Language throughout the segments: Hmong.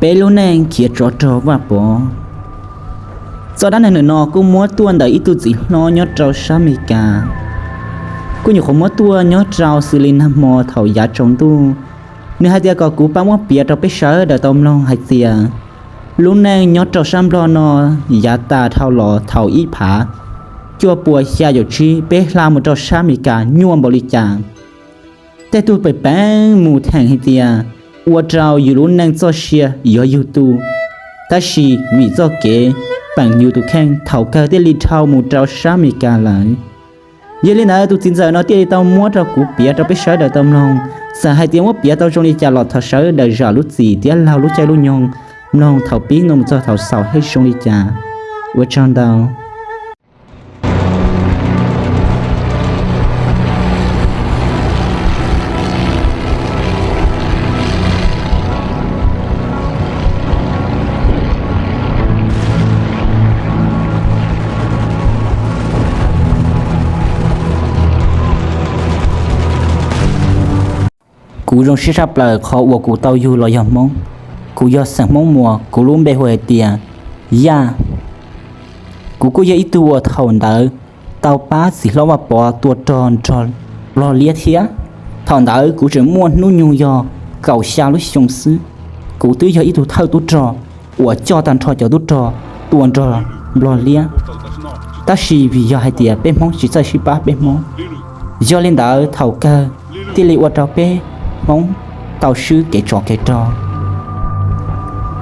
Peb lub neej khiav tsov rog Vaj Pov. Txoj dab neeg ntawm no kuj muab tuaj ntawm ib tug txiv hlob nyob rau sab Amelikas, kuj nyuam qhuav muab tuaj nyob rau xws li nag hmo thaum yav tsaus ntuj. Nws hais tias kom kuv pab muab piav rau peb sawv daws tau mloog hais tias lub neej nyob rau sab Nplog no yav tas dhau los thaum ib phav cuaj puas xya caum tsib peb hla mus rau sab Amelikas nyuaj npaum li cas. Tej tug pem peev mus theem hais tias ua rau yus lub neej txoj sia yuav yug tu, tab sis vim txoj kev peem yus tus kheej thaum kawg thiaj li dhau mus rau sab Amelikas lawm. Yog li ntawd tus txiv ntxawm no thiaj li tau muab rau kuv piav rau peb sawv daws tau mloog. Txawm hais tias muab piav tau zoo li cas los thov sawv daws zam lub txim thiab laug lub caij lub nyoog mloog thaum pib no mus txog thaum xaus thiab zoo li cas. Ua tsaug ntau. Kuv zoo siab tshaj plaws qhov uas kuv tau yug los yog Hmoob. Kuv yog xeem Hmoob Muas, kuv lub npe hu hais tias Yaj. Kuv kuj yog ib tug uas thaum ntawd tau pab txiv hlob Vaj Pov tua rog nrog Nplog liab thiab. Thaum ntawd kuv tseem muaj hnub nyoog yog kaum xya lub xyoo xwb. Kuv twb yog ib tug thawj tub rog uas coj tag nrho cov tub rog tua nrog Nplog liab, tab sis vim yog hais tias peb Hmoob tsis txawj sib pab peb Hmoob, yog li ntawd thaum kawg thiaj li ua rau peb Hmoob tau swb kev tsov kev rog.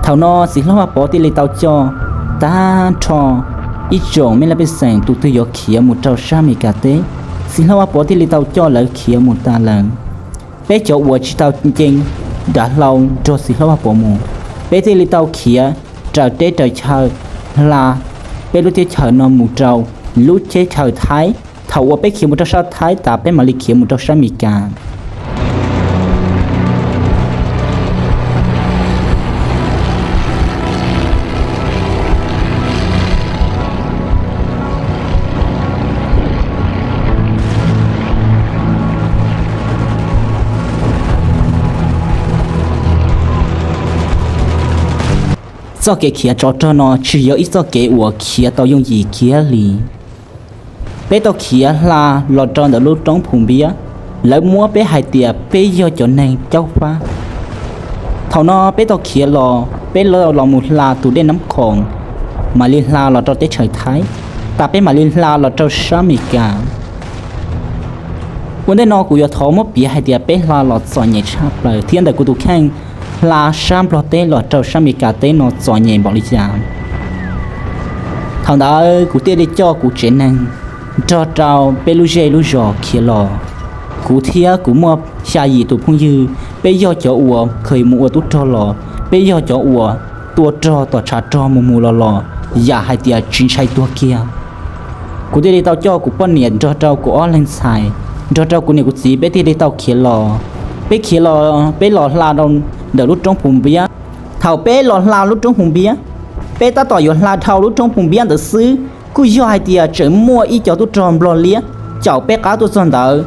Thaum no txiv hlob Vaj Pov thiaj li tau coj tag nrho ib tsoom me laj pej xeem tus twg yuav khiav mus rau sab Amelikas teb, txiv hlob Vaj Pov thiaj li tau coj lawv khiav mus tas lawm. Peb cov uas tsis tau nce dav hlau nrog txiv hlob Vaj Pov mus, peb thiaj li tau khiav raws teb raws chaw hla peb lub teb chaws no mus rau lub teb chaws Thaib. Thaum uas peb khiav mus rau sab Thaib tas peb mam li khiav mus rau sab Amelikas. Txoj kev khiav tsov rog no tsis yog ib txoj kev uas khiav tau yooj yim kiag li. Peb tau khiav hla los rau ntawm lub roob Phu Npiab, lawv muab peb hais tias peb yog cov neeg caub fab. Thaum no peb tau khiav los, peb los mus hla tus dej Nab Khoom, mam li hla los rau teb chaws Thaib, tas peb mam li hla los rau sab Amelikas. Ua ntej no kuv yuav thov muab piav hais tias peb hla los txom nyem tshaj plaws thiab ntawm kuv tus kheej hla sab Nplog teb los rau sab Amelikas teb no txom nyem npaum li cas. Thaum ntawd kuv thiaj li coj kuv tsev neeg nrog rau peb lub zej lub zos khiav los. Kuv thiab kuv muaj xya yim tus phooj ywg, peb yog cov uas kheev mus ua tub rog los, peb yog cov uas tua rog tom tshav rog mus mus los los, yam hais tias tsis ntshai tuag kiag. Kuv thiaj li tau coj kuv poj niam nrog rau kuv ob leeg ntxhais, nrog rau kuv niam kuv txiv peb thiaj li tau khiav los. Peb khiav los, peb los hla rau ntawm lub roob Phu Npiab. Thaum peb los hla lub roob Phu Npiab, peb tab tom yuav hla dhau lub roob Phu Npiab ntawd xwb, kuj yog hais tias tseem muaj ib co tub rog Nplog liab caum peb qab tuaj txog ntawd.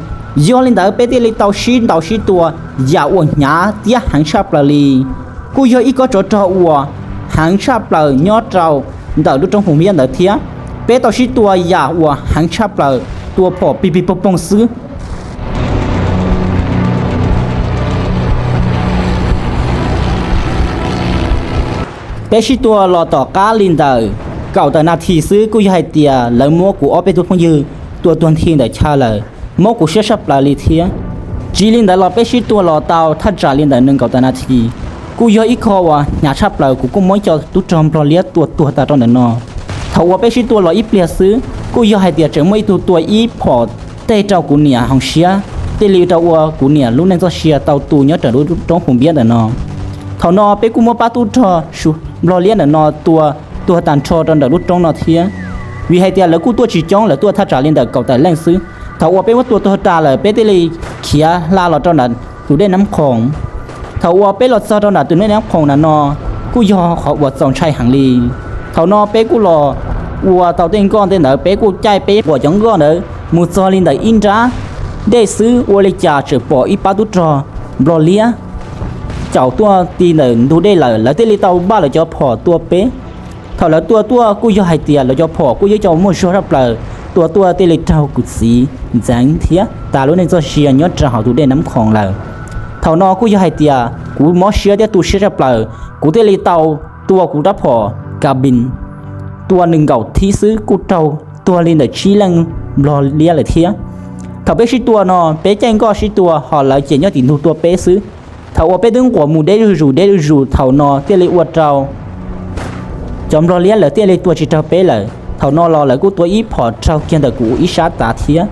Yog li ntawd peb thiaj li tau sib ntaus sib tua yam uas hnyav thiab heev tshaj plaws li. Kuj yog ib kob tsov rog uas heev tshaj plaws nyob rau ntawm lub roob Phu Npiab ntawd thiab. Peb tau sib tua yam uas heev tshaj plaws, tua phom pig pig poog poog xwb. Peb sib tua los tom qab li ntawm kaum tawm nas this xwb kuj yog hais tias lawv muab kuv ob peb tug phooj ywg tua tuag nthi ntawm chaw lawm, mob kuv siab tshaj plaws li thiab. Tsis li ntawd los peb sib tua los tau thaj tsam li ntawm nees nkaum tawm nas this, kuj yog ib qho uas hnyav tshaj plaws, kuv kuj muab ib co tub rog Nplog liab tua tuag tas rau ntawm no. Thaum uas peb sib tua los ib pliag xwb, kuj yog hais tias tseem muaj ib tug tua ib phom teg rau kuv niam hauv siab, thiaj li rau ua kuv niam lub neej txoj sia tau tu nyob raws lub roob Phu Npiab ntawm no. Thaum no peb kuj muab pab tub rog Nplog liab ntawm no tua tuag tag nrho rau ntawm lub roob no thiab, vim hais tias lawv kuj tuaj tsis coob, lawv tuaj thaj tsam li ntawm kaum tawm leej xwb. Thaum uas peb muab tua tuag tas lawm, peb thiaj li khiav hla los rau ntawm tus dej Nab Khoom. Thaum uas peb los txog rau ntawm tus dej Nab Khoom ntawm no, kuj yog qhov uas txaus ntshai heev li. Thaum no peb kuj los ua tau tej nkoj tej ntawd, peb kuj caij peb quas cov nkoj ntawd mus txog li ntawm ib nrab dej xwb, ua li cas tseem pom ib pab tub rog Nplog liab caum tuaj ti ntawm ntug dej lawm, lawv thiaj li tau npaj lawv cov phom tua peb. Thaum lawv tua tuaj kuj yog hais tias lawv cov phom kuj yog cov muaj zog tshaj plaws, tua tuaj thiaj li raug kuv txiv ntxeev thiab tas lub neej txoj sia nyob rau hauv tus dej Nab Khoom lawm. Thaum no kuj yog hais tias kuv mob siab thiab tu siab tshaj plaws, kuv thiaj li tau tua kuv rab phom ka bin tua nws nkaum thib xwb kuj raug tuag li ntawm tsib leej nplog liab lawm thiab. Thaum peb sib tua no, peb caij nkoj sib tua, ho lawv ces nyob tim ntug tua peb xwb. Thaum uas peb twb nquas mus deb zuj zus deb zuj zus, thaum no thiaj li ua rau cov nplog liab lawv thiaj li tua tsis raug peb lawm. Thaum no los lawv kuj tua ib phom raug kiag ntawm kuv ib sab tav thiab,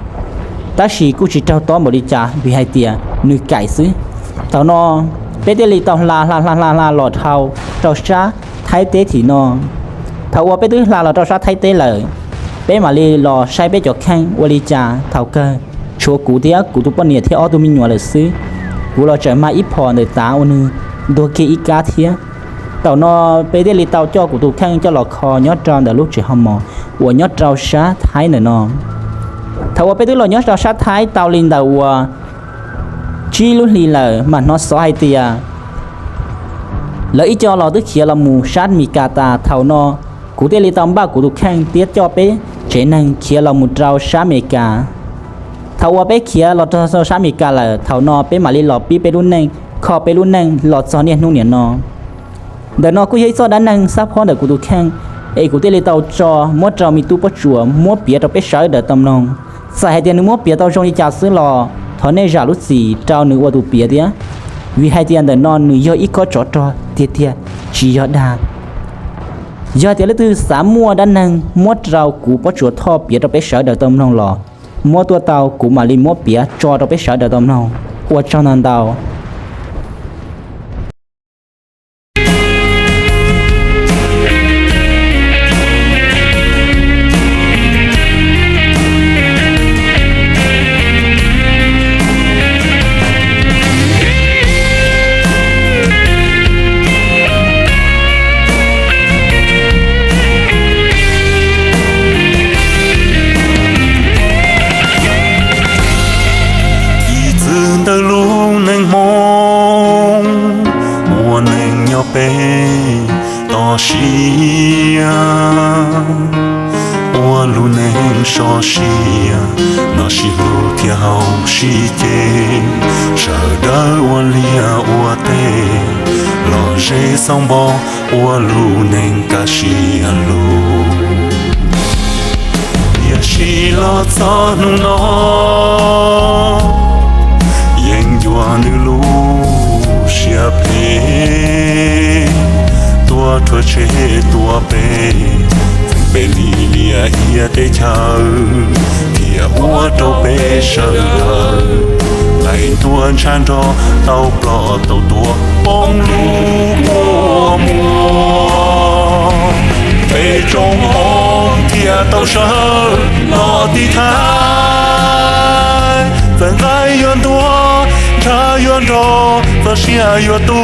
tab sis kuj tsis raug tob npaum li cas vim hais tias nws kaim xwb. Thaum no peb thiaj li tau hla hla hla hla hla los dhau rau sab Thaib teb tim no. Thaum uas peb twb hla los rau sab Thaib teb lawm, peb mam li los saib peb cov kheej ua li cas. Thaum kawg tshuav kuv thiab kuv tus poj niam thiab ob tug me nyuam lawm xwb. Kuv los tseem mag ib phom ntawm tav uas nws ntuag kiag ib kab thiab. Thaum no peb thiaj li tau coj kuv tus kheej coj los kho nyob rau ntawm lub tsev ho mos uas nyob rau sab Thaib ntawm no. Thaum uas peb twb los nyob rau sab Thaib tau li ntawm uas tsib lub hlis lawm mas hnov xov hais tias lawv ib co los twb khiav los mus sab Mes Kas tas. Thaum no kuv thiaj li tau npaj kuv tus kheej thiab coj peb tsev neeg khiav los mus rau sab Mes Kas. Thaum uas peb khiav los rau sab Mes Kas lawm, thaum no peb mam li los pib peb lub neej, kho peb lub neej los txog niaj hnub niam no. Ntawm no kuj yog ib txoj dab neeg xab phob ntawm kuv tus kheej, es kuv thiaj li tau tso muab rau me tub Pob Tsuas muab piav rau peb sawv daws tau mloog. Txawm hais tias nws muab piav tau zoo li cas xwb los thov nej zam lub txim rau nws ua tus piav thiab, vim hais tias ntawm no nws yog ib kob tsov rog tiag tiag, tsis yog dag. Yog tias leej twg xav muaj dab neeg muab rau kuv Pob Tsuas Thoj piav rau peb sawv daws tau mloog los muab tuaj tau, kuv mam li muab piav tso rau peb sawv daws tau mloog. Ua tsaug ntau ntau. Ib txwm ntawm lub neej Hmoob, ua neej nyob pem toj siab, ua lub neej sov siab, noj sib hlub thiab haus sib ce, sawv daws ua liaj ua teb, lom zem xauj npo, ua lub neej kaj siab lug. Tiam sis los txog hnub no, yeej yuav nws lub siab phem tuaj rhuav tshem tuaj pem, txeeb peb li liaj hiab teb chaws, thiab ua rau peb sawv daws nqaij ntuag ntshav nrog tau ploj tau tuag poob lub kua muag. Peb tsoom Hmoob thiaj tau sawv los tiv thaiv, txawm nqaij yuav ntuag, ntshav yuav nrog, txoj sia yuav tu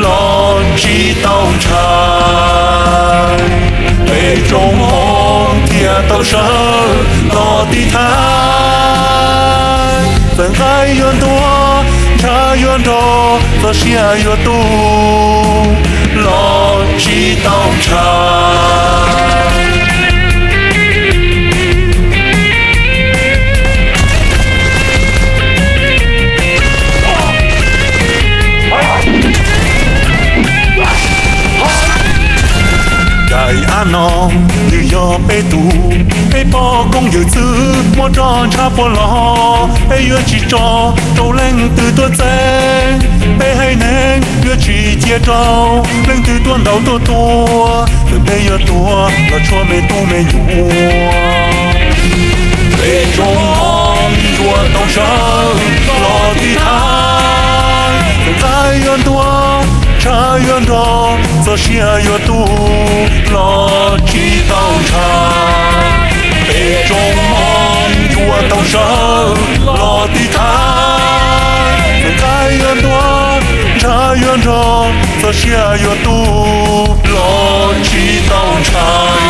los tsis tau ntshai. Peb tsoom Hmoob thiaj tau sawv los tiv thaiv, txawm nqaij yuav ntuag, ntshav yuav nrog, txoj sia yuav tu los tsis tau ntshai. Daim av no nws yog peb tug, peb poj koob yawm txwv muab roj ntshav puag los, peb yuav tsis tso rau leej twg tuaj txeeb. Peb haiv neeg yuav tsis cia rau leej twg tuaj ntaus tuaj tua, txawm peb yuav tuag los tshuav me tub me nyuam. Peb tsoom Hmoob yuav tau sawv los tiv thaiv, txawm nqaij yuav ntuag, ntshav yuav nrog, txoj sia yuav tu los tsis tau ntshai. Peb tsoom Hmoob yuav tau sawv los tiv thaiv, txawm nqaij yuav ntuag, ntshav yuav nrog, txoj sia yuav tu los tsis tau ntshai.